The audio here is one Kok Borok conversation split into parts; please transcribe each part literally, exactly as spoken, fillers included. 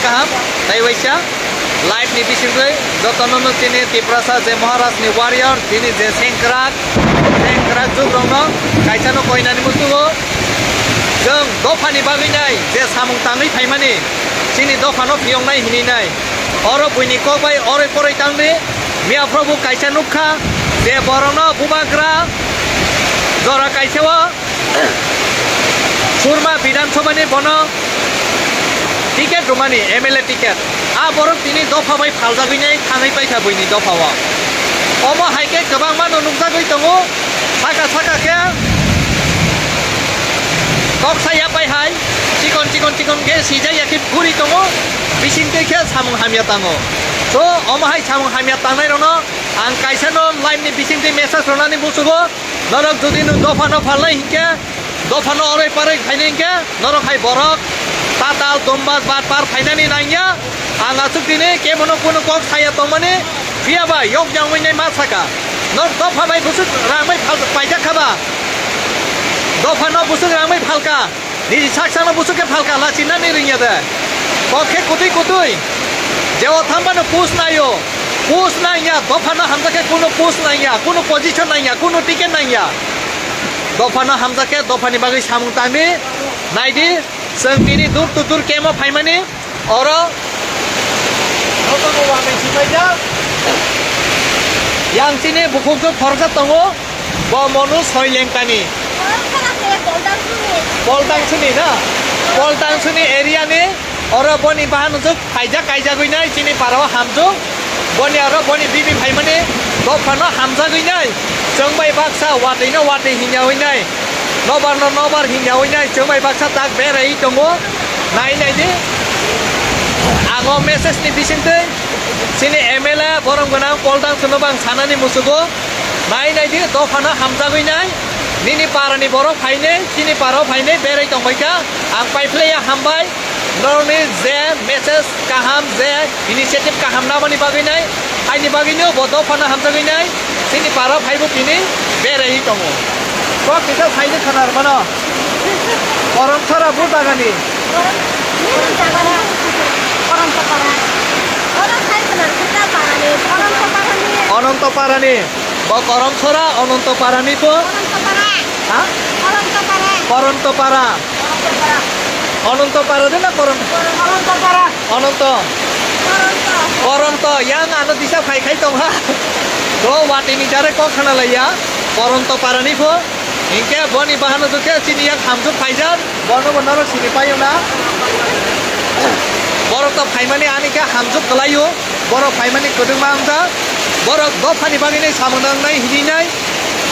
Kaham, tei waisa live ni bisingtwi jotono no chini Tiprasa je Maharaj ni warrior, chini je sengkrak, sengkrak jugrokno kaisa no koinani muchungo. Chwng dophani bagwi nai je samung tangwi phaimani, chini dophano phiyoknai hinwi nai. Oro buini kok bai oroi poroi tangdi, miya phrobu kaisa nukha je borokno bubagra jora kaisa o Surma Bidhan Sabha ni bono ticket rwmani, M L A ticket. A borok tini dopha bai phaljagwi nai thangwi paikha buini dopha o. Omo hai khe kwbangma no nukjagwi tongo, saka saka khe kok saya pai hai, chikon chikon chikon khe sijak ya khe phuri tongo, bising twi khe samung hamya tango. So omo hai samung hamya tangnai rokno ang kaisa no live ni bising twi message rwnani muchugo. Norok jodi no dopha no phalnai hinkhe, dopha no oroi paroi khainai hinkhe, norok hai borok tatal, dombas, batpar phainani nangya. Ang aswk tini kebono kunu kok saya tongmani, phiya ba yok jangwi nai ma saka. Norok dopha bai bwswk rang bai phal-, paijak kha ba? Dopha no bwswk rang bai phalka. Niji sak sakno buchuk khe phalka lachinani ringya de. Kok khe kutui kutui. Jeo thambano pus naio. Pus nangya, dophano hamjak khe kuno pus nangya, kuno position nangya, kuno ticket nangya. Dophano hamjak khe dophani bagwi samung tangdi. Naidi, chwng tini dur to dur kemo phaimani. Oro. Jotono wangwi sipaijak. Yang chini bukhukjwk khoroksa tongo. Bo Monu Soilengkani. Poltangsuni na? Poltangsuni area ni oro boni bahan juk phaijak kaijagwi nai chini para o hamjwk. Boni aro boni bibi phaimani dophano hamjagwi nai. Chwng bai baksa watwi no watwi hinya wi nai. Nobar no nobar hinya wi nai. Chwng bai baksa tak berai tongo. Nai nai di. Ang o message ni bisingtwi chini M L A borom gwnang Poltangsuno bang sanani musugo. Nai nai di, dophano hamjagwi nai. Nini parani borok phainai, chini parao phainai, berai tongbaikha. Ang paiphlaiya hambai. Norokni je message kaham, je initiative kaham namani bagwi nai, haini bagwino bo dophano hamjagwi nai. Chini parao phaibo tini beraiwi tongo. Kok kisa saini khwnar mano. Korom sora bur bagani. Ononto Parani. Bo Korom Sora, Ononto Parani po. Ha? Koronto Para. Ononto Para de na Korom? Ononto. Koronto. Koronto. Yang ano disa phai khai tong ha. To watini jare kok khana laiya. Koronto Parani po. Hinkhe boni bahano jukhe chini yak hamjwk phaijak, bono bo norok sini paio na. Borok to phaimani ani khe hamjwk kwlaio, borok phaimani kwdwkma wngjak, borok dophani bagwini samung nangnai hinwi nai.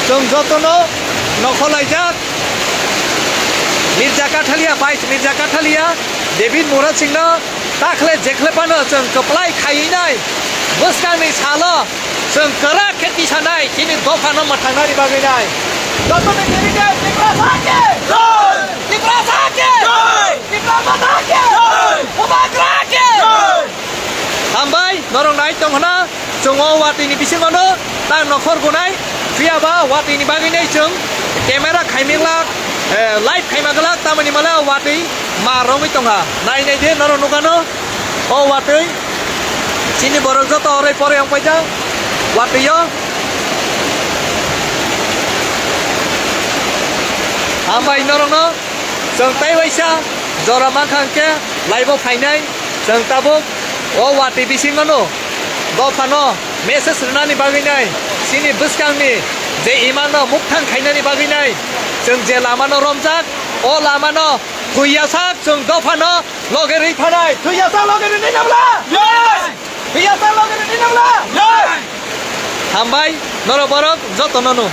Chwng jotono nokhorlaijak. Mirza Kathalia, Vice Mirza Kathalia, David Murad Singhno Takhle jekhle phano chwng kwplai khaiwi nai. Bwskangni salo chwng kwrak khe tisanai chini dophano mwthangnani bagwi nai. Jotoni tini khe Tiprasa khe! Jai! Tiprasa khe! Jai! Tiprasa khe! Jai! Bubagra khe! Jai! Hambai, norok nai tong hwna, chwng o watwi ni bisingo no tak nokhor gunai, phiya ba watwi ni bagwi nai chwng camera khaimilak, eh, live khaima glak, tamoni male watwi ma romwi tongha. Nai nai de norok nukano. O watwi, chini borok joto orai porai wng paijak, watwi o. Hambai norokno, chwng tei waisa jora mankha hwnkhe live o phainai, chwng tabuk o watwi bisingono dophano message rwnani bagwi nai, chini bwskangni je imano mukthang khainani bagwi nai, chwng je lamano romjak, o lamano thwiyasak chwng dophano loge rwi phanai. Thwiyasak loge rwi nai nabla? Yes! Thwiyasak loge rwi nai nabla? Yes! Hambai, norok borok jotono no.